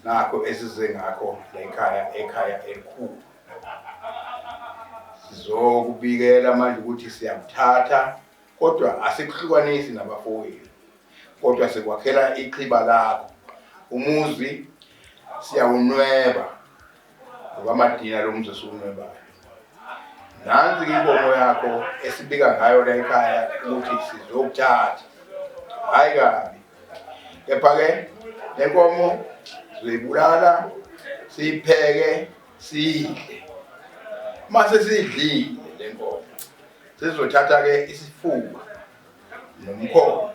Nakho esize ngakho la ekhaya, ekhaya elikhulu. Sizokubikela manje ukuthi siyakuthatha kodwa asikuhlukanisi nabafowenu. Kodwa sikwakhela ixhiba lakho. Umuzi siyawunweba ngokwamadina lo muzi esiwunwebayo. Nansi inkomo yakho esibika ngayo la ekhaya ukuthi sizokuthatha. Hayi kabi. Kepha-ke le nkomo sizoyibulala siyipheke siyidle. Uma sesiyidlile le nkomo sizothatha-ke isifuba nomkhono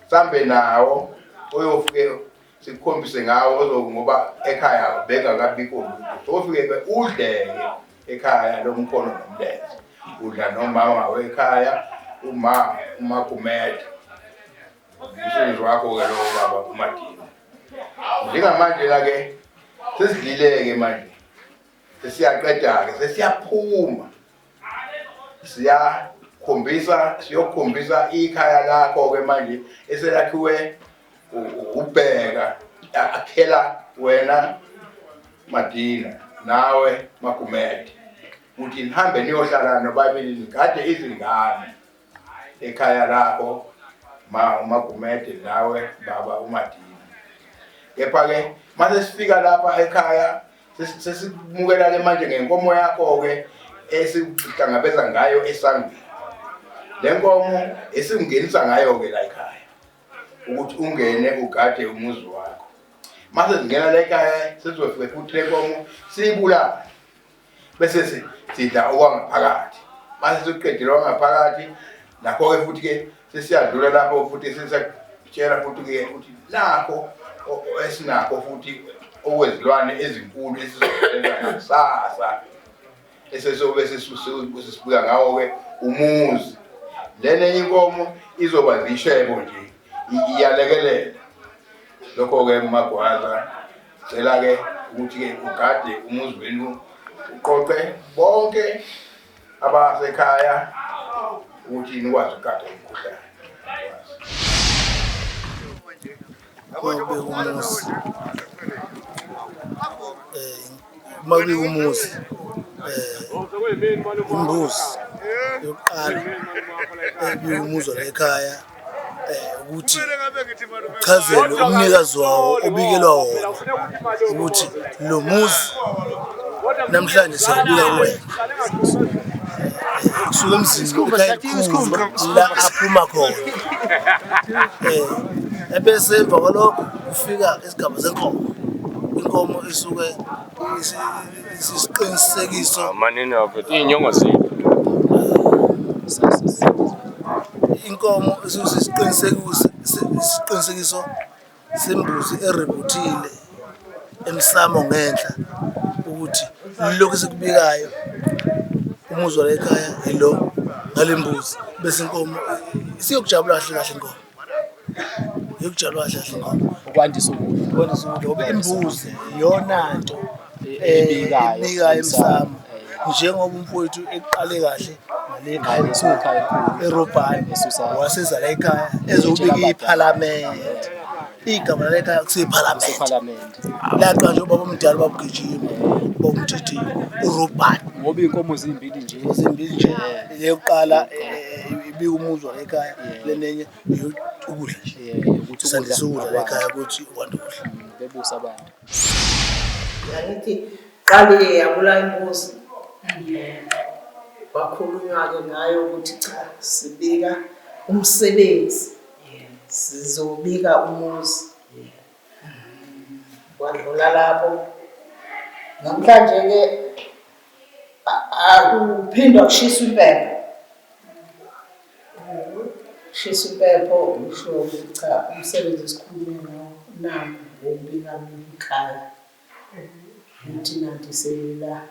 sambe nawo oyofike sikukhombise ngawo ozo ngoba ekhaya bengakabikho lutho sofike-ke udleke ekhaya lo mkhono nomlenze udla nomama wekhaya uma uMagumede umsebenzi wakho-ke lowo baba uMadina njengamanje la-ke sesidlile-ke manje sesiyaqeda-ke sesiyaphuma siyakhombisa siyokhombisa ikhaya lakho-ke manje eselakhiwe ubheka akhela wena Madina nawe Magumede ukuthi nihambe niyohlala nobabili nigade izingane ekhaya lakho ma uMagumede nawe baba uMadina. Kepha-ke mase sifika lapha ekhaya sesikumukela-ke manje ngenkomo yakho-ke esikuhlangabeza ngayo esangweni. Le nkomo esikungenisa ngayo-ke la ekhaya ukuthi ungene ugade umuzi wakho. Mase singena la ekhaya sizofike futhi le nkomo siyibulale bese sidla okwangaphakathi. Mase sikuqedile okwangaphakathi nakho-ke futhi-ke sesiyadlula lapho futhi sesiyakutshela futhi-ke ukuthi nakho esinakho futhi okwezilwane ezinkulu esizosebenza ngakusasa esesobe sesibuka ngawo-ke umuzi. Lena enye inkomo izoba zishebo nje iyalekelela. Lokho-ke Magwaza cela-ke ukuthi-ke ugade umuzi wenu uqoqe bonke abasekhaya ukuthi nikwazi ukugada umkhuhlane. Kubika umuzi uma kubika umuzi imbuzi yokuqala ebika umuzi wala ekhaya ukuthi uchazelwe umnikazi wawo obikelwa wona ukuthi lo muzi namhlanje siyawubika kuwena kusuka emzini ekhaya elikhulu la aphuma khona ebese emva kwalokho kufika isigaba senkomo inkomo isuke isiqinisekiso Manini bafethu iy'nyongo zethu. Inkomo isuke isiqinisekiso isiqinisekiso sembuzi erebuthile emsamo ngenhla ukuthi lokhu esikubikayo umuzi wala ekhaya yilo ngale mbuzi bese inkomo isiyokujabula kahle kahle inkomo yokujabula kahle kahle inkomo ukwandisa ukudla ukwandisa ukudla ngoba imbuzi iyona nto ebikayo emsamo njengoba umfowethu eqale kahle ngale ekhaya elikhulu erobhani waseza la ekhaya ezobika iphalamende igama lale ekhaya kuseyiphalamende laqanjwa ubaba omdala ubaba ugijima ubaba umthithi urobhani ngoba iy'nkomo zimbili nje zimbili nje leyokuqala ibika umuzi wala ekhaya lenenye ukudla nje ukuthi sandisa ukudla la ekhaya ukuthi wande ukudla bebusa abantu Angithi qale yabula imbuzi. Kwakhulunywa-ke ngayo ukuthi cha sibika umsebenzi. Sizobika umuzi. Kwadlula lapho. Namhlanje-ke akuphindwa kushiswa impepho. Shisa impepho usho ukuthi cha umsebenzi esikhulume ngawo nangu wokubika ikhaya. Ukuthi nanti sela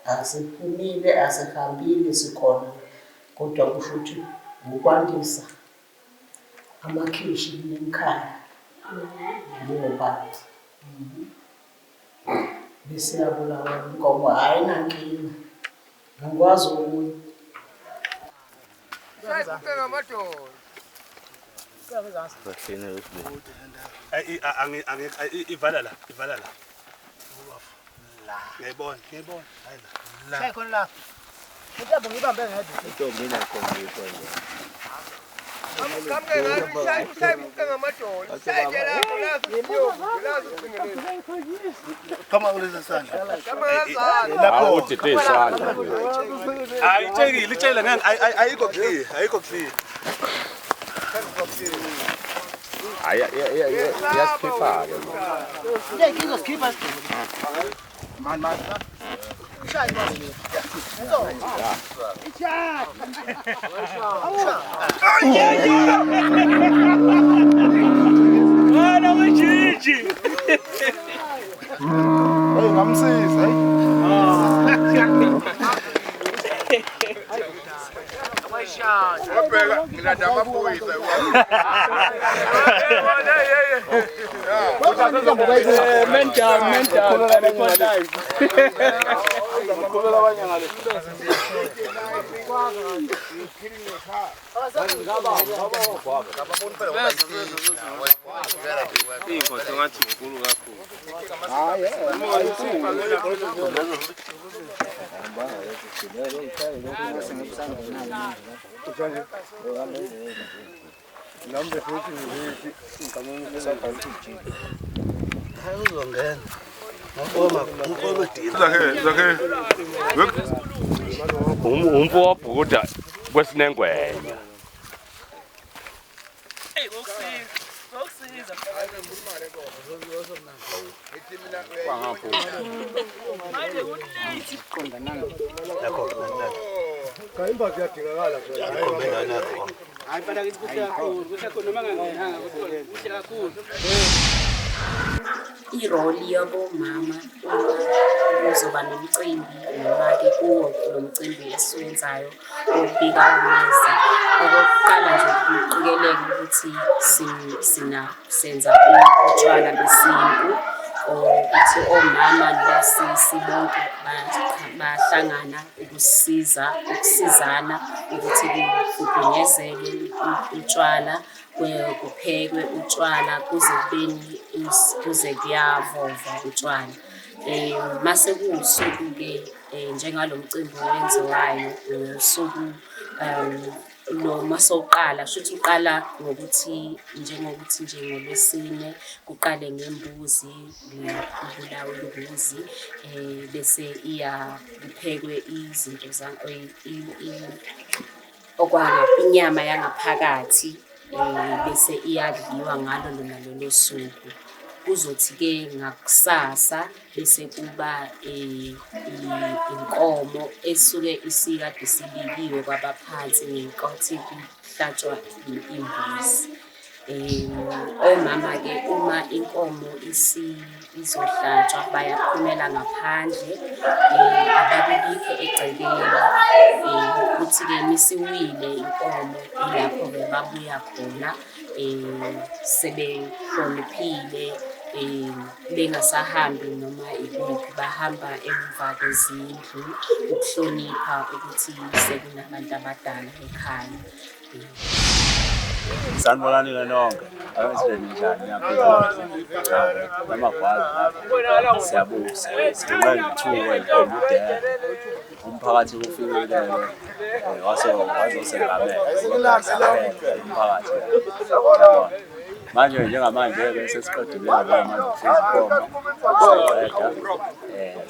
asiphumile asihambile sikhona kodwa kusho ukuthi ukwandisa amakhishi nemikhaya ngoba bese yabulawa inkomo hhayi nankinga angikwazi okunye. Ivala la, ivala la. Ngiyayibona, ngiyayibona. Hayi la. Shaya khona la. Intambo ngibambe ngedwa. Intombi inakhombiswa nje. Qhamuka kulesi sandla. Hawu udide isandla. Hayi itshekile, itshele ngeke ayikho clear, ayikho clear. Hayi iyasikhipha ke. Ngeke izosikhipha Man man. Mwana wejiji. Hey ngamsiza hey. Wabheka ngilanda amaphoyisa. Man down, man down. Report live. Inkosi ngathi inkulu kakhulu. Zakhe zakhe. Umfo wabhukuda kwesinengwenya. Iroli yabomama uma kuzoba nomcimbi noma-ke kuwo lo mcimbi esiwenzayo wokubika umuzi. Okokuqala nje ukuqikelela ukuthi senza utshwala besintu, ukuthi omama nosisi bonke bahlangana ukusiza, ukusizana ukuthi kufudunyezeke utshwala, kuphekwe utshwala kuze kubeni kuze kuyavova utshwala. Mase kuwusuku-ke njengalo mcimbi owenziwayo usuku lo masewuqala, shuthi uqala ngokuthi njengokuthi nje ngoLwesine kuqale ngembuzi, kubulawe imbuzi, bese iya kuphekwe izinto inyama yangaphakathi, bese iyadliwa ngalo lona lolo suku. Kuzothi-ke ngakusasa bese kuba inkomo esuke isikade isibikiwe kwabaphansi ngenkathi kuhlatshwa imbuzi. Omama-ke uma inkomo izohlatshwa bayaphumela ngaphandle, ababibikho egcekeni. Kuthi-ke misiwile inkomo ilapho-ke babuya khona sebehloniphile, bengasahambi noma ikuphi, bahamba emva kwezindlu ukuhlonipha ukuthi sekunabantu abadala ekhaya. Sanibonani-ke nonke, abesele ninjani, niyaphila? Namagwazi lapha, siyabusa, sigunqela ithuba eludele. Umphakathi ufikile wazosengamela umphakathi. Manje njengamanje-ke sesiqedile manje inkomo saqeda,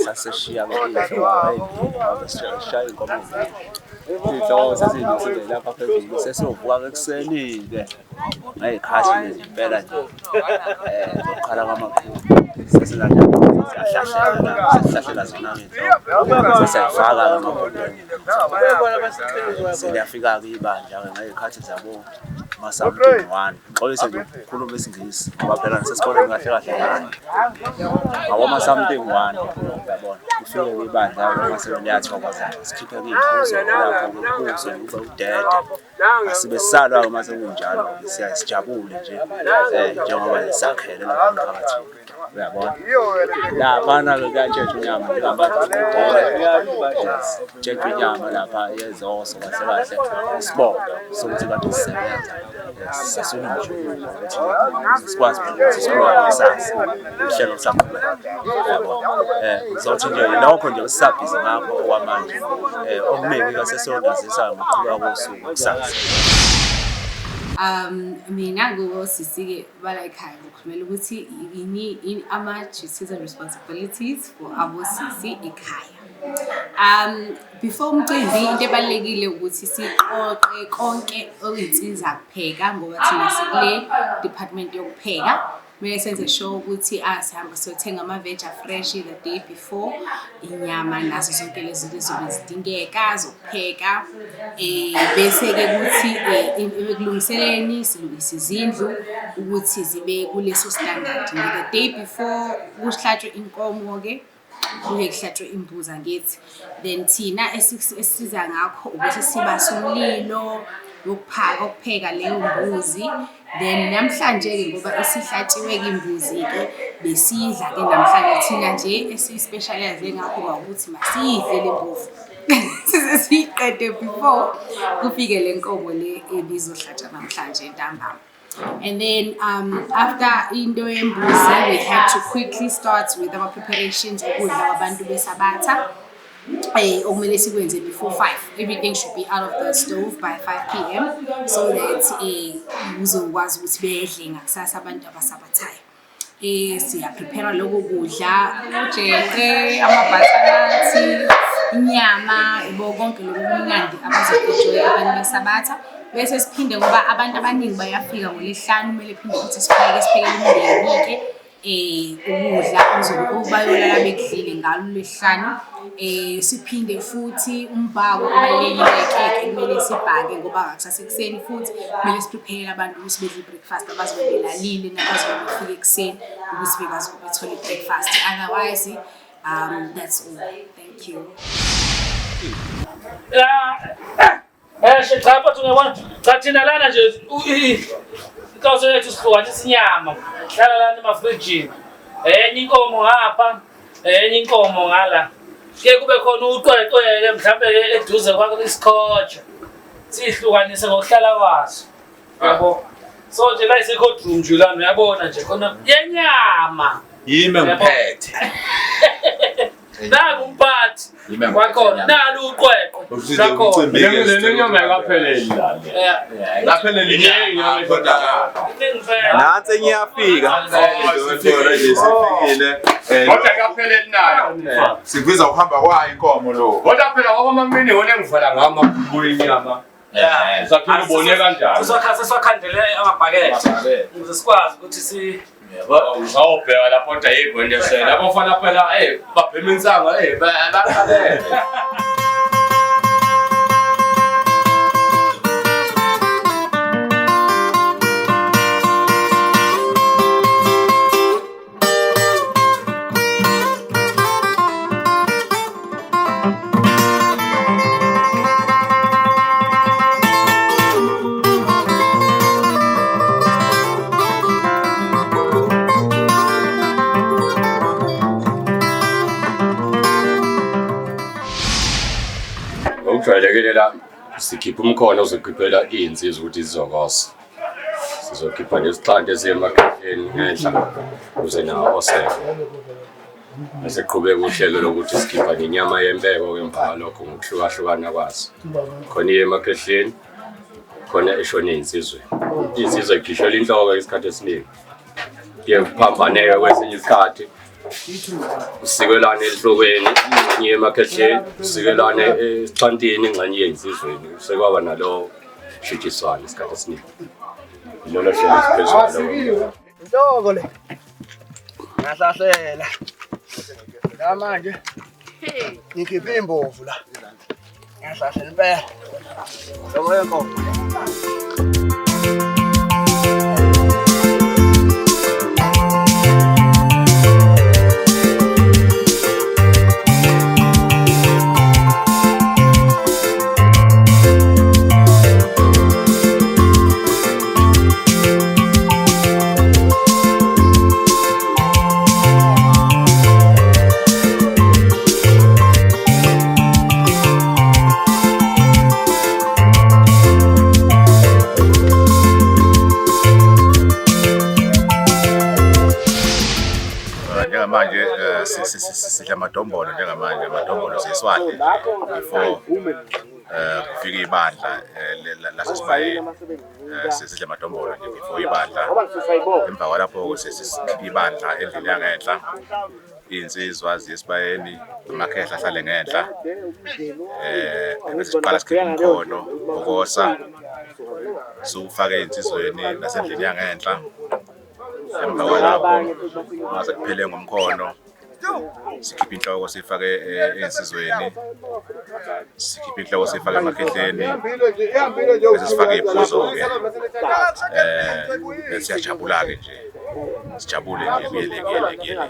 saseshiya-ke iy'nhloko sishaya iy'nkomo eziningi. Iy'nhloko sesiy'nyusile lapha phezulu, sesiyovuka-ke ekuseni-ke ngey'khathi lezi impela nje zokukhala kwamaqhubu. Sesilanda siyahlahlela, sesihlahlela zona-ke iy'nhloko, sesiyayifaka-ke emabhodweni. Seliyafika-ke ibandla-ke ngey'khathi zabo ma-something one. Ngixolise nje ukukhuluma isiNgisi ngoba phela ngisesikoleni kahle kahle naye. Ngaboma-something one, uyabona. Kufike-ke ibandla-ke mase liyathokoza, sikhiphe-ke iy'phuzo lapho kuphuzwe kube udede. Asibe sisalwa-ke mase kunjalo, sijabule nje njengoba sakhele lapha emphakathini. Uyabona? Laphana-ke kuyatshetsha inyama tshetsha inyama lapha yezoso kahle kahle isibongo sokuthi kade sisebenza sasinomjuluko ukuthi sikwazi ukuthi siqhubeke kusasa uhlelo lusaqhubeka. Uyabona? Ngizothi nje lokho nje sisabhizi ngakho okwamanje. Okuningi-ke sesiyonazisa ngokuqhubeka kosuku kusasa. Mina ngosisi-ke bala ekhaya ngikhulumela ukuthi yini ama-duties and responsibilities for abosisi ekhaya. Before umcimbi into ebalulekile ukuthi siqoqe konke okuyinsiza kupheka ngoba thina sikule department yokupheka. Kumele senze sure ukuthi sihamba siyothenga ama-veg a-fresh the day before, inyama nazo zonke lezi zinto ezizobe zidingeka zokupheka. Bese-ke kuthi ekulungiseleni silungise izindlu ukuthi zibe kuleso standard. The day before kuhlatshwe inkomo-ke kuye kuhlatshwe imbuzi angithi. Then thina esisiza ngakho ukuthi sibase umlilo wokuphaka ukupheka leyo mbuzi. Then namhlanje-ke ngoba isihlatshiwe-ke imbuzi-ke besiyidla-ke namhlanje thina nje esiyi-specialise ngakho ukuthi masiyidle le mbuzi. Size siyiqede before kufike le nkomo le ebizohlatshwa namhlanje ntambama. And then after into yembuzi, we had to quickly start with our preparations ukudla kwabantu besabatha. Okumele sikwenze before 5. Everything should be out of the stove by 5 p.m. so that kuzokwazi ukuthi bedle ngakusasa abantu abasabathayo. Siya-prepare lokho kudla, ujeqe, ama-butternut, inyama, yabo konke lokhu okumnandi abazoku-enjoy-a abantu besabatha. Bese siphinde ngoba abantu abaningi bayafika ngolwesihlanu, kumele phinde futhi sipheke, siphekele umndeni-ke ukudla bayolala bekudlile ngalo ulwesihlanu. Siphinde futhi umbhako ubalulekile-ke kumele sibhake ngoba ngakusasa ekuseni futhi kumele si-prepare-ele abantu ukuthi bedle i-breakfast abazobe belalile nabazobe befika ekuseni ukuthi bekwazi bethole i-breakfast. Otherwise, that's all. Thank you. Cha mfethu ngiyabona. Cha thina lana nje inhloso yethu sihlukanisa inyama. Hlala lana emafrijini. Enye inkomo ngapha, enye inkomo ngala. Ke kube khona uqweqwe-ke mhlampe eduze kwakho isikhotsho. Sihlukanise ngokuhlala kwaso. Yabo. So nje la isikho room nje lana uyabona nje khona yenyama. Yimi ngiphethe. Naku umphathi wakhona, nalu uqweqwe lakhona. Le nyama ayikapheleli la. Ayikapheleli inyama kodwa Nansi enye iyafika. Sifikile. Kodwa ayikapheleli nayo. Sikubiza ukuhamba kwayo inkomo lo. Kodwa phela okwamamini wona engivala ngama kuyinyama. Usaphila ubone kanjani? Seswakhandele amabhakede ukuze sikwazi ukuthi si Uzawubheka lapho kodwa yikho into esele. Labo fana phela babhema insango baqalele. Ngokujwayelekile la sikhipha umkhono ozokhiphela iy'nsizwa ukuthi zizokosa. Sizokhipha nesixhanti esiyemakhehleni ngenhla ukuze nawo oseke. Bese kuqhubeka uhlelo lokuthi sikhipha nenyama yempeko-ke emva kwalokho ngokuhlukahlukana kwazo. Khona iye emakhehleni, khona eshone ey'nsizweni. Iy'nsizwa y'khishelwa inhloko isikhathi esiningi. Kuye kuphambaneke kwesinye isikhathi. Kusikelwane enhlokweni, ingxenye emakhehleni, kusikelwane esixhantini, ingxenye ey'nsizweni. Sekwaba nalowo shintshiswano isikhathi esiningi. Ilolo hlelo esiphezulu. Inhloko le. Ngasahlela. La manje ngikhiphe imbovu la. Ngasahlela impela. Inhloko yenkomo. Sidla amadombolo njengamanje, amadombolo siyeswadle nje before kufika ibandla lasesibayeni. Sidla amadombolo nje before ibandla. Emva kwalapho sesikhipha ibandla endlini yangenhla. Iy'nsizwa ziye esibayeni, amakhehla ahlale ngenhla. Bese siqala sikhipha umkhono wokosa, siwufake ey'nsizweni nasendlini yangenhla. Emva kwalapho mase kuphele ngomkhono, sikhipha inhloko siyifake ey'nsizweni, sikhipha inhloko siyifake emakhehleni, bese sifake iy'phuzo-ke. Bese siyajabula-ke nje, sijabule nje kuyele kuyele kuyele.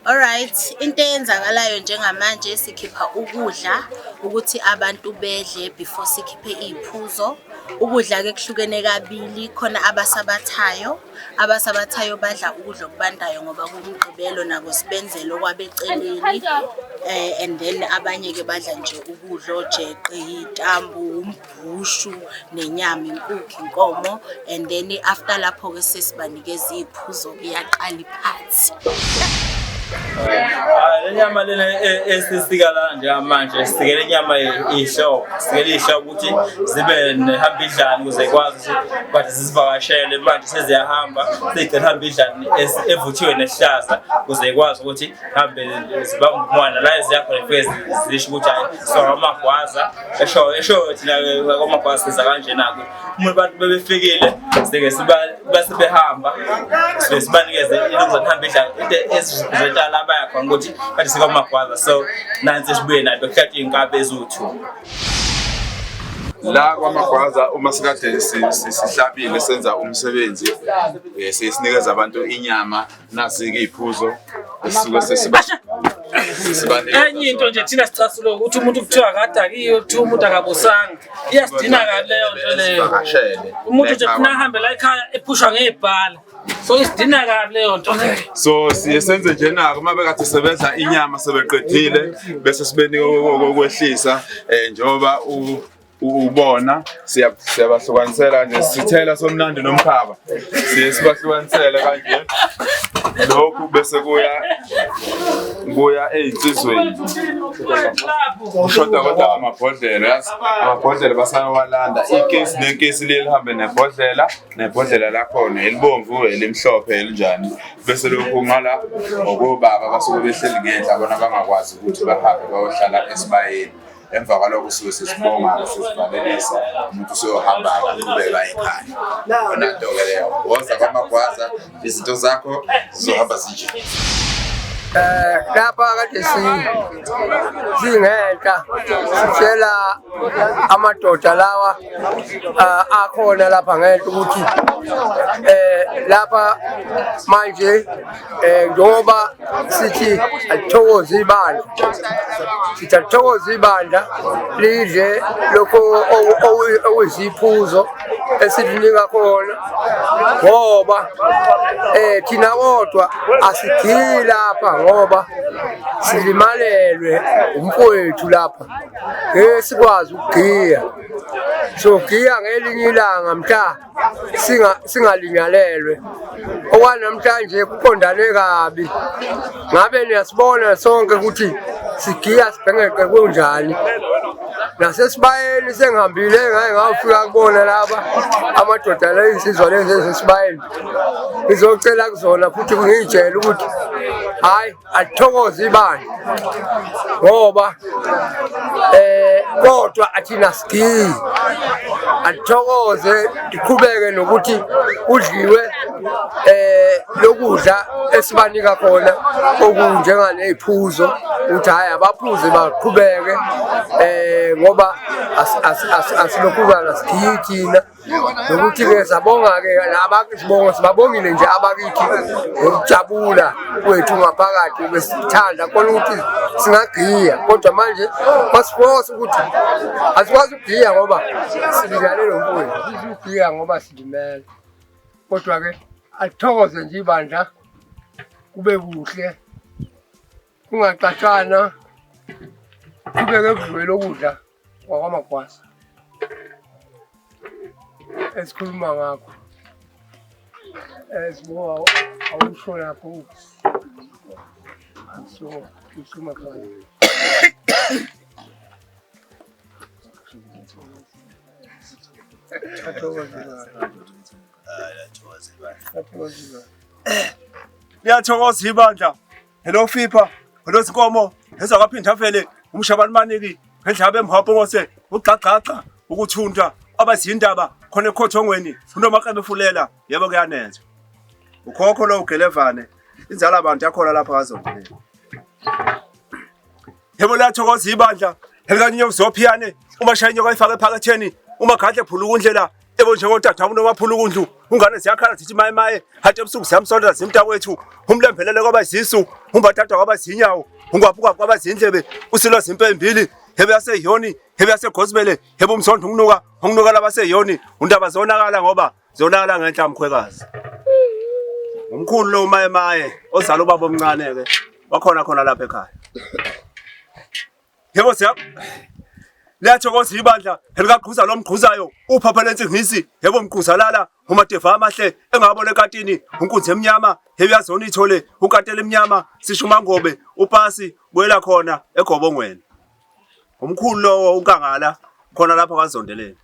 Alright, into eyenzakalayo njengamanje sikhipha ukudla ukuthi abantu bedle before sikhiphe iy'phuzo. Ukudla-ke kuhlukene kabili, khona abasabathayo, abasabathayo badla ukudla okubandayo ngoba kuwumgqibelo nabo sibenzele okwabeceleni. And then abanye-ke badla nje ukudla ojeqe, iy'tambu, umbhushu nenyama, inkukhu, inkomo. And then after lapho-ke sesibanikeza iy'phuzo, kuyaqala iphathi. Le nyama lena esisika la njengamanje sisikela inyama iy'hlobo, sisikela iy'hlobo ukuthi zibe nehambidlane ukuze ikwazi ukuthi kade zizivakashele manje seziyahamba seyigcina hambidlane evuthiwe nehlaza ukuze ikwazi ukuthi hambe zibambe umwana la eziyakhona ifike zisho ukuthi hayi so amagwaza esho esho thina kwamagwaza siza kanjena-ke uma abantu bebefikile sike base behamba sibe sibanikeze into zokuhamba idla into ezipresenta la baya khona ukuthi kade sikwamagwaza so nansi sibuye nayo bekuhlatshwa iy'nkabi eziwu-two. La kwamagwaza uma sikade sihlabile senza umsebenzi sinikeza abantu inyama nasi-ke iy'phuzo esisuke sesiba Enye into nje thina sicasule ukuthi umuntu kuthiwa akadakiwe, kuthiwa umuntu akabusanga. Iyasidina kabi leyo nto leyo. Umuntu nje funa ahambe la ekhaya ephushwa ngebhala. So isidina kabi leyo nto leyo. So siye senze njenako uma bekade sebenza inyama sebeqedile bese sibenika okwehlisa njengoba ubona siyabahlukanisela nje sithela somnandi nomkhaba siye sibahlukanisele kanje lokhu bese kuya kuya ey'nsizweni kushoda kodwa amabhodlela yazi amabhodlela basayowalanda ikesi nekesi liye lihambe nebhodlela nebhodlela lakhona elibomvu elimhlophe elinjani bese lokhu ngala okobaba basuke behleli ngenhla bona bangakwazi ukuthi bahambe bayohlala esibayeni. Emva kwalokho suke sesibonga sesivalelisa umuntu useyohamba-ke aqhubeka ekhaya. Yona nto-ke leyo. Woza kwamagwaza izinto zakho zizohamba zinje. Lapha kade singenhla sitshela amadoda lawa akhona lapha ngenhla ukuthi lapha manje njengoba sithi alithokoze ibandla, sithi alithokoze ibandla lidle lokho okuyisiphuzo esilinika khona ngoba thina kodwa asigiyi lapha ngoba silimalelwe umfowethu lapha, ngeke sikwazi ukugiya. Sogiya ngelinye ilanga mhla singalinyalelwe. Okwanamhlanje kuqondane kabi, ngabe niyasibona sonke ukuthi sigiya sibhengeqe kunjani. Nasesibayeni sengihambile ngaye ngawufika kubona laba amadoda la insizwa lezi ezesibayeni, ngizocela kuzona futhi ngiyitshele ukuthi hhayi alithokoze ibandla ngoba kodwa athina sigiyi, alithokoze liqhubeke nokuthi kudliwe lokudla esibanika khona okunjenganey'phuzo ukuthi hhayi abaphuze baqhubeke ngoba asilokhuzana sigiyi thina. Nokuthi-ke sabonga-ke sibonga sibabongile nje abakithi ngokujabula kwethu ngaphakathi besithanda kona ukuthi singagiya kodwa manje basifosa ukuthi asikwazi ukugiya ngoba silimale lo mfowethu, sizugiya ngoba silimele. Kodwa-ke alithokoze nje ibandla kube kuhle kungaxatshana qhubeke kudliwe lokudla kwakwamagwaza esikhuluma ngakho. Sibonga awusho lapho. So, kusuma khona. Liyathokoza ibandla. Hello Fipha, hello Sikomo, ezakaphinda vele umshabani maniki, ngendlaba emhapho ngose, ugqagqagqa, ukuthunta, abazindaba khona ekhothongweni, unomakrebe fulela, yebo kuyanenza. Ukhokho lo ugelevane, inzala abantu yakhona lapha kaZondile. Yebo liyathokoza ibandla elikanyoka zophiyane uma shaya inyoka ifake ephaketheni uma gadle phula ukundlela ebo njengodadabu noma phula ukundlu ungane ziyakhala zithi maye maye hathi ebusuku ziyamsondela zimntakwethu umlembelele kwaba izisu umbatata kwaba zinyawo ungwaphuka kwaba zindlebe usilwa zimpembili hebe yaseyoni hebe yasegosibele hebe umsondo unginuka unginuka labaseyoni undaba zonakala ngoba zonakala ngenhla mkhwekazi umkhulu lo maye maye ozala ubaba omncane ke wakhona khona lapha ekhaya yebo siya liyathokoza ibandla elikagquza lo mgquzayo uphapha lensingizi yebo mgquzalala umadeva amahle engabona ekatini unkunzi emnyama hebuyazona ithole unkatela emnyama sisho umangobe upasi buyela khona egobongweni umkhulu lowo unkangala khona lapha kwaZondeleni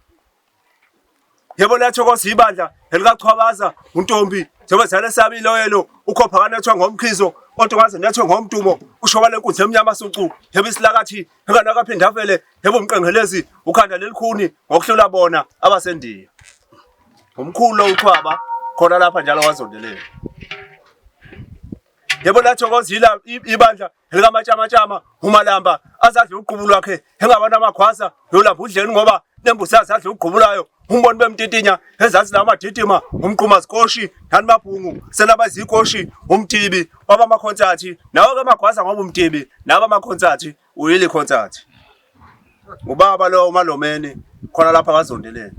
Yebo liyathokoza ibandla elikachwabaza untombi njengoba zale sabiloyelo ukhopha kanethwa ngomkhizo kodwa ngaze nethwe ngomdumo ushoba lenkunzi emnyama sucu yebo isilakathi enganakaphinda avele yebo umqengelezi ukhanda lelikhuni ngokuhlula bona abasendiya umkhulu lo uchwaba khona lapha njalo wazondelela yebo lathokoza ibandla elikamatshamatsha umalamba azadla uqhubu lwakhe engabantu amakhwasa yolamba udleni ngoba nembuzi azadla uqhubulayo umboni bemtitinya ezansi lamadidima umquma zikoshi nani mabhungu selaba zikoshi umtibi waba amakhonsathi nawe ke magwaza ngoba umtibi naba amakhonsathi uyile khonsathi ubaba lo umalomeni khona lapha kazondeleni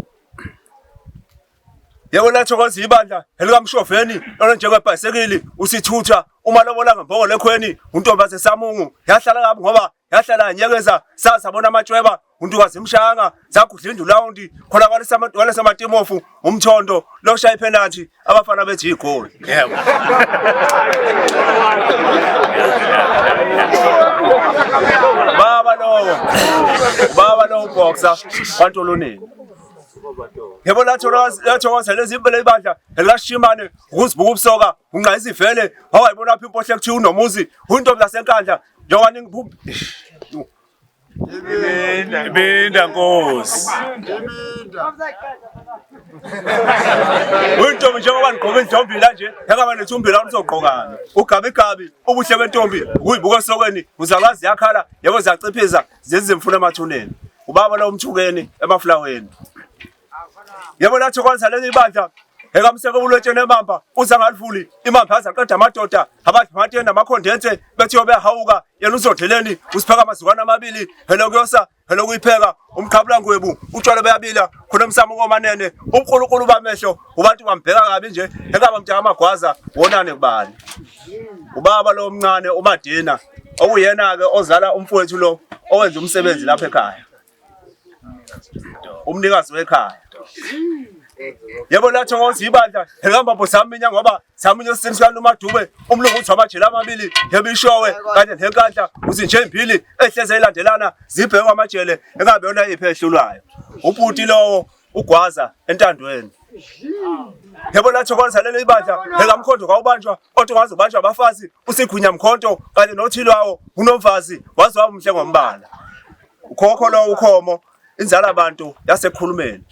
Yebo lathokoza ibandla elikamshoveni lona njengebhayisekili usithutha uma lobola ngembongolo ekhweni untombi sesamungu yahlala kabi ngoba yahlala yanyekeza sasabona amatshweba untukazi imshanga zagudla indulawundi khona kwalesamatimofu umthondo loshaya iphenathi abafana bethi igoli yebo baba lowo baba lowo boxer kwantoloneni Yebo lathokoza lezi impela ibandla elikashimane ukuzibuka ubusoka unqayisivele wawayibona phi impohle kuthiwa unomuzi uyintombi zasenkandla njengoba ningiphuphi Ibinda Nkosi. Uyintombi njengoba nigqoka intombi la nje, engaba nethumbi la nisogqokani. Ugabigabi, ubuhle bentombi, ukuyibuka esokweni, uzalazi yakhala, yebo ziyaciphiza, zizimfuna emathuneni. Ubaba lo umthukeni emaflaweni. Yebo lathokoza leli bandla ekamseke ulotsheni emamba uza ngalivuli imamba aze aqeda amadoda abadli namakhondense bethi yobehawuka yena uzodleleni usipheka amazukwana amabili hello kuyosa hello kuyipheka umqhabulangwebu utshwala beyabila khona emsamo komanene ubukulukulu bamehlo ubantu bambheka kabi nje ekaba mntaka amagwaza wonane kubani ubaba lo omncane uMadina okuyena-ke ozala umfowethu lo owenza umsebenzi lapha ekhaya umnikazi wekhaya yebo lathokoza ibandla elihamba saminya ngoba saminya esisini sikaNumadube umlungu uthi amajele amabili yebo ishowe kanye nenkandla uzinje embili ehleze elandelana zibhekwa amajele engabe yona iphi ehlulwayo ubhuti lowo ugwaza entandweni yebo lathokoza leli ibandla ekamkhondo kwawubanjwa kodwa waze ubanjwa abafazi usigwinya mkhonto kanye nothilwawo unomfazi waze wamhle ngombala ukhokho lo ukhomo inzala abantu yasekhulumeni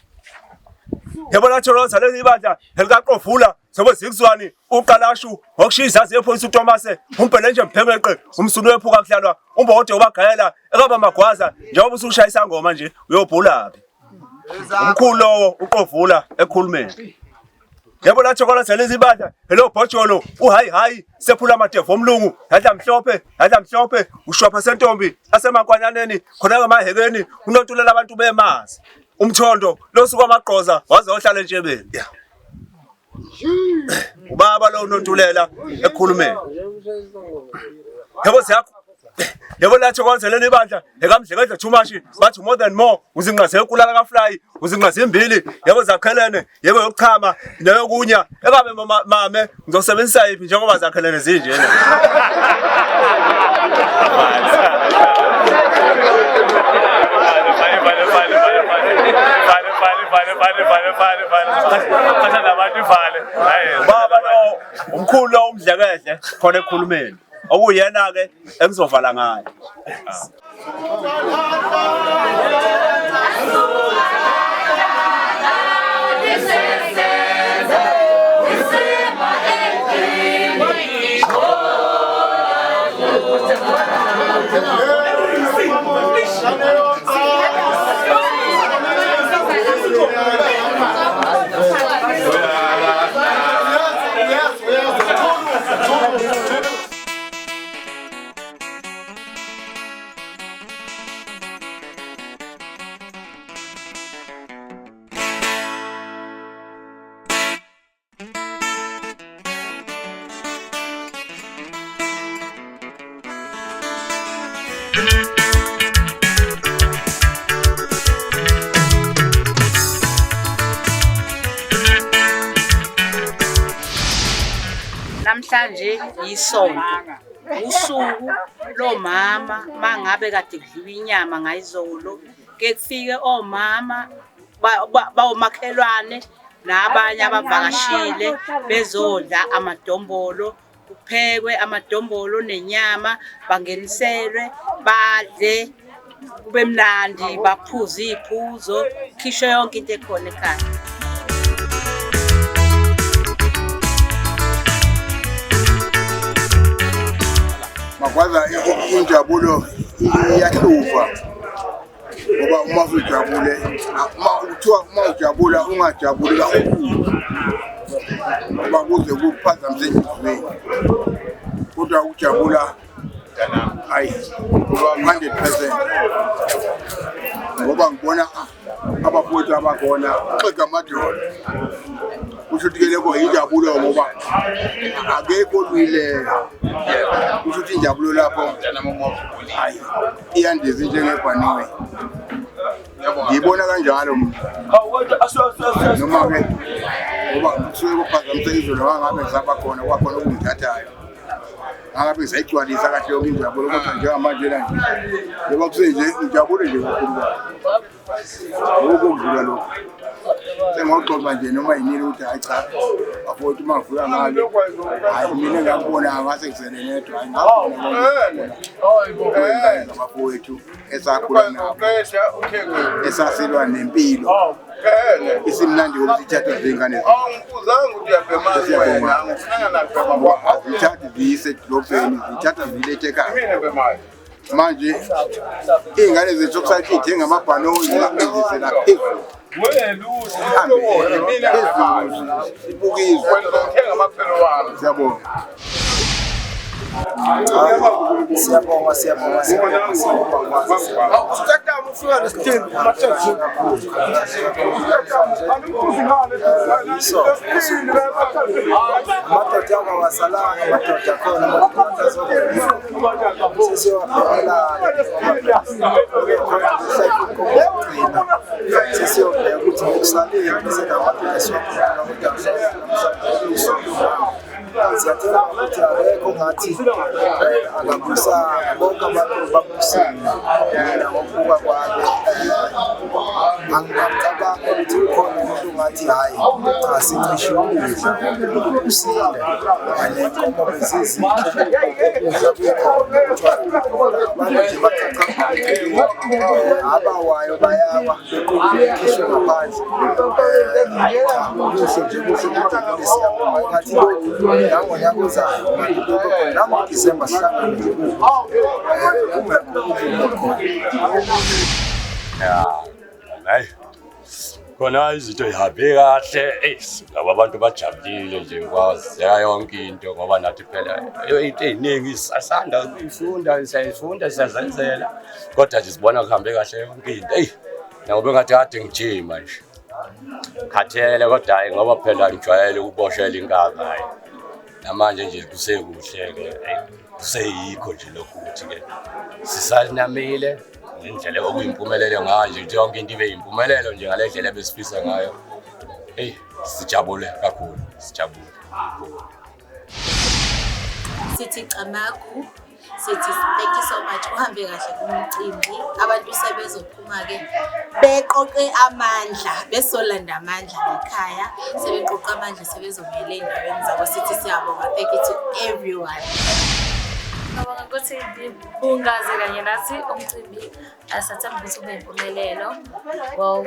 yebo lathokoza leli ibandla elikaqovula sobe zikuzwani uqalashu ngokushiya izazi yephoyisa uTomase umbhele nje mbhengeqe umsunu wephuka kudlalwa umbode ubagayela ekaba magwaza njengoba usushaya isangoma nje uyobhulaphi umkhulu lowo uqovula ekhulumeni yebo lathokola lezi ibandla hello bhojolo uhayi hayi sephula amadevu omlungu yadla mhlophe yadla mhlophe ushwapha sentombi asemakwanyaneni khona ngamahekeni unontulela abantu bemazi umthondo losuku amagqoza waze wahlala entshebeni ubaba lo unontulela ekhulumeni yebo siyakho Yebo lathokoza leli bandla ekamdlekadle Thumashi bathi more than more uzinqaze kulala kafly uzinqaze imbili yebo zakhelene yebo yokuchama neyokunya ekabe mame ngizosebenzisa yiphi njengoba zakhelene zinjena. Baba lo umkhulu lo umdlekedle khona ekukhulumeni okuyena ke engizovala ngayo. Namhlanje yisonto, usuku lomama. Mangabe kade kudliwa inyama ngayizolo, ke kufike omama bawomakhelwane nabanye abavakashile bezodla amadombolo, kuphekwe amadombolo nenyama, bangeniselwe badle kube mnandi, baphuze iy'phuzo, khishwe yonke into ekhona ekhaya. Magwaza injabulo iyahlupha ngoba uma usujabule, uma kuthiwa uma ujabula ungajabuli kakhulu ngoba kuze kuphazamise enhliziyweni, kodwa ukujabula hayi 100% ngoba ngibona abafowethu abakhona xega amadolo, kusho ukuthi ke lokho injabulo ngoba akekho olwileyo, kusho ukuthi injabulo lapho hayi iyandiza njengebhanoyi. Ngiyibona kanjalo mina noma-ke ngoba kusuke kuphazamise izolo ngangabe ngisaba khona kwakhona okungithathayo angabe ngisayigcwalisa kahle yonke injabulo, kodwa njengamanje la nje njengoba kusenje ngijabule nje kakhulu lokhu okudlula lokhu sengoxoxa nje noma yinini ukuthi hayi cha bafowethu uma ngifika ngale hayi mina ngakubona ngase ngisele ngedwa, hayi ngakubona abafowethu esakhula nabo esasilwa nempilo isimnandi ngoba sithathwa zingane azithathi ziyise edolobheni, zithatha ziyilethe ekhaya. Manje iy'ngane zethu kusathi iy'thenga amabhanoyi zisela phezulu phezulu sibukizwe. Siyabonga. Siyabonga, siyabonga, siyabonga, siyabonga. Amadoda angawasalanga, amadoda akhona, amadoda sesiyowabhekela sesiyobheka ukuthi ngokusalile bese namadoda siwabhekela kodwa siyathemba ukuthi akekho ngathi akabusanga, bonke abantu babusile. Mina ngokubuka kwami angicabangi ukuthi ukhona umuntu ongathi hhayi cha sincishe ukudla, ubusile nenkomo bezizinhle, ukudla kukhona, abantu nje bachacha abawayo bayawa bequkile bekhishwe ngaphandle. Kuhle nje, kuhle kujabule, siyabonga. Ngathi nangonyaka ozayo nangoDisemba sihlangane nje kungekho ukudla khona. Hayi khona izinto ihambe kahle, eyi laba abantu bajabulile nje kwazeka yonke into ngoba nathi phela into ey'ningi sasanda ukuyifunda, siyayifunda siyazenzela, kodwa nje sibona kuhambe kahle yonke into. Eyi nakuba engathi kade ngijima nje khathele, kodwa hhayi ngoba phela ngijwayele ukuboshela inkaba, hhayi namanje nje kusekuhle-ke. Eyi Kuseyikho nje lokhu ukuthi-ke sisanamile ngendlela okuyimpumelelo ngayo nje, ukuthi yonke into ibe yimpumelelo nje ngale ndlela ebesifisa ngayo. Eyi, sijabule kakhulu, sijabule. Sithi camagu, sithi thank you so much, uhambe kahle umcimbi. Abantu sebezophuma-ke beqoqe amandla, besolanda amandla ngekhaya, sebeqoqa amandla sebezobuyela ey'ndaweni zabo. Sithi siyabonga, thank you to everyone. Ngicabanga ukuthi bungaze kanye nathi umcimbi, asathemba ukuthi ube impumelelo. Well,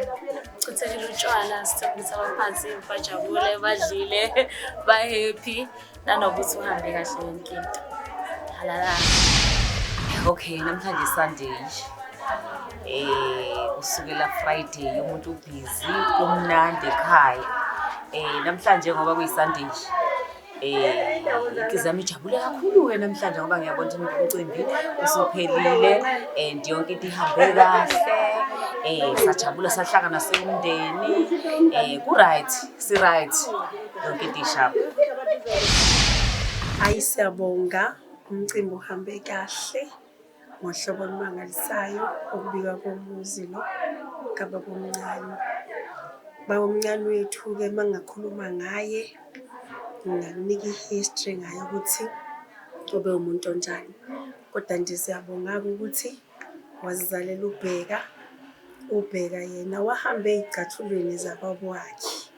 chithekile utshwala, sithemba ukuthi abaphansi bajabule, badlile, ba-happy, nanokuthi uhambe kahle yonke into. Halala. Okay, namhlanje Sunday. Kusukela Friday umuntu ubhizi, kumnandi ekhaya. Namhlanje ngoba kuyi-Sunday nje. Inhliziyo yami ijabule kakhulu-ke namhlanje ngoba ngiyabona ukuthi umcimbi usuphelile and yonke into ihambe kahle. Sajabula sahlangana siwumndeni. Ku-right, si-right. Yonke into ishapha. Hayi, siyabonga, umcimbi uhambe kahle ngohlobo olumangalisayo, ukubika komuzi lo kababa omncane. Baba omncane wethu-ke uma ngingakhuluma ngaye, ngingakunika i-history ngaye ukuthi ube umuntu onjani. Kodwa nje siyabonga-ke ukuthi wasizalela uBheka. UBheka yena wahamba ey'cathulweni zababa wakhe.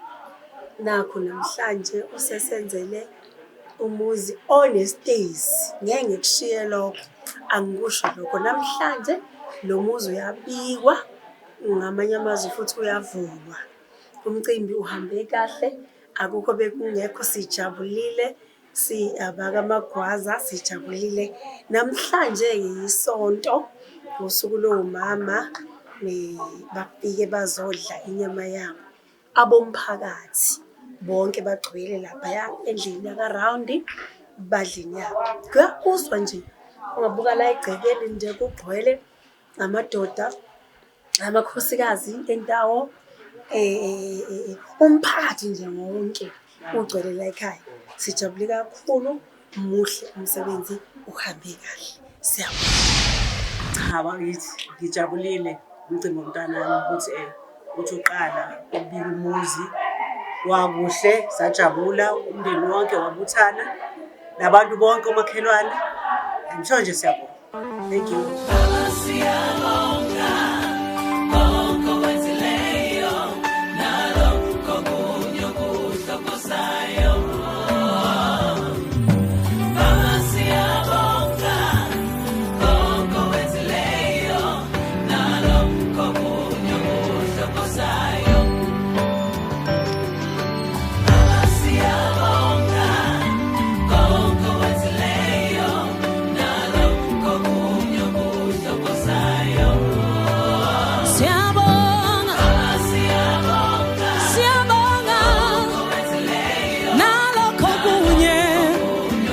Nakhu namhlanje usesenzele umuzi onesitezi. Ngeke ngikushiye lokho, angikusho lokho. Namhlanje lo muzi uyabikwa, ngamanye amazwi futhi uyavulwa. Umcimbi uhambe kahle, akukho bekungekho, sijabulile abakaMagwaza, sijabulile. Namhlanje-ke yisonto, usuku lomama, bafike bazodla inyama yabo. Abomphakathi bonke bagcwele laphaya endlini yakarawundi, badla inyama. Kuyaphuzwa nje, ungabuka la egcekeni nje kugcwele amadoda, amakhosikazi endawo, umphakathi nje wonke ugcwele la ekhaya. Sijabule kakhulu, muhle umsebenzi, uhambe kahle. Siyabonga. Cha bakithi, ngijabulile umcimbi womntanami ukuthi uthi uqala ukubika umuzi wakuhle, sajabula, umndeni wonke wabuthana, nabantu bonke omakhelwane. Ngisho nje siyabonga. Thank you. Siyabonga konke okwenzileyo nalokho okunye okuhle okuzayo. Baba siyabonga konke okwenzileyo nalokho okunye okuhle okuzayo. Baba siyabonga konke okwenzileyo nalokho okunye okuhle okuzayo. Siyabonga. Baba siyabonga Siyabonga. konke okwenzileyo Nalokho kunye.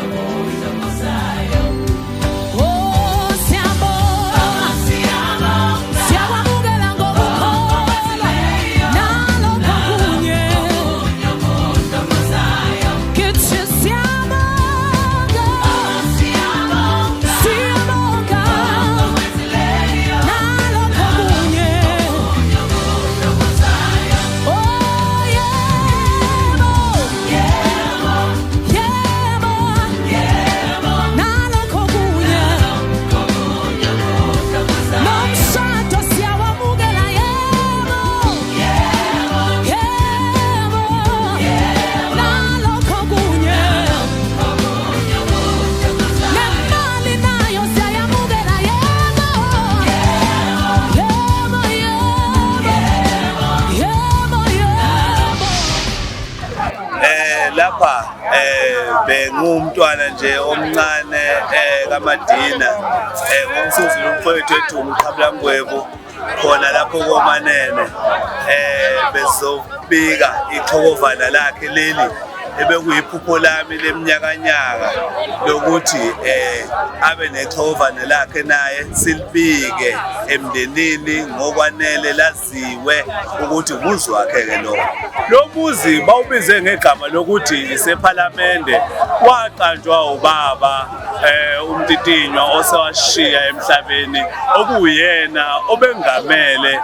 okuhle okuzayo. Oh, siyabonga. Siyabonga Siyakwamukela ngokukholwa. Nalokho kunye. okuhle okuzayo. Kithi siyabonga. Siyabonga Siyabonga. okwenzileyo Nalokho kunye. okuhle okuzayo. Oh, yebo. Yebo, Yebo. yebo, Nalokho kunye. kokunye okuhle okuzayo. Nomshado siyawamukela yebo. Yebo, Yebo. Nalokho kunye. kokunye okuhle okuzayo. Nemali nayo siyayamukela yebo. Yebo, yebo. Yebo, yebo. Lapha bengumntwana nje omncane kaMadina, ngomsuzulu umfowethu ethu uMqhabulangwebu khona lapho koManene, bezobika ixhokovana lakhe leli ebekuyiphupho lami leminyakanyaka lokuthi abe nexhokovana lakhe naye silibike emndenini ngokwanele laziwe ukuthi umuzi wakhe-ke lo. Lo muzi bawubize ngegama lokuthi isephalamende, waqanjwa ubaba uMtitinywa osewashiya emhlabeni, okuwuyena obengamele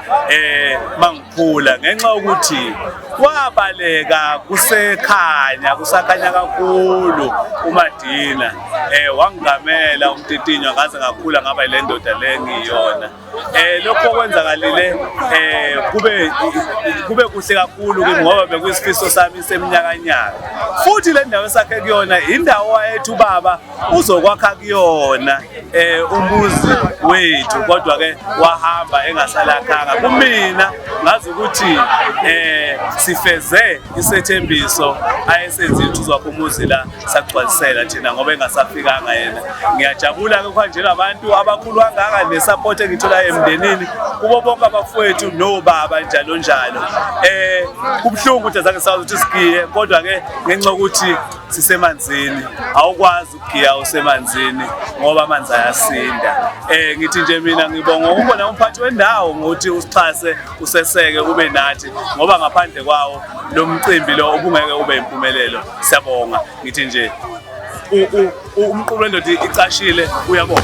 mangikhula, ngenxa yokuthi wabaleka kusekhanya, kusakhanya kakhulu uMadina. Wangingamela uMtitinywa ngaze ngakhula ngaba ile ndoda le ngiyona. Lokho okwenzakalile kube kuhle kakhulu kimi ngoba bekuyisifiso sami seminyakanyaka. Futhi le ndawo esakhe kuyona indawo wayethu ubaba uzokwakha kuyona umuzi wethu, kodwa ke wahamba engasalakhanga. Kumina ngazi ukuthi sifeze isethembiso ayesenzile ukuthi uzokwakha umuzi la, sagcwalisela thina ngoba engasafikanga yena. Ngiyajabula ke kuhanjelwa abantu abakhulu kangaka nesupport engitholayo emndenini kubo bonke abafowethu nobaba njalo njalo. Kubuhlungu ukuthi azange sazi ukuthi sigiye, kodwa ke ngenxa yokuthi sisemanzini awukwazi ukugiya usemanzini ngoba amanzi ayasinda. Ngithi nje mina ngibonga ukubona umphathi wendawo ngokuthi usixhase, useseke, ube nathi, ngoba ngaphandle kwawo lo mcimbi lo ubungeke ube impumelelo. Siyabonga. Ngithi nje umqulu wendoda icashile, uyabonga.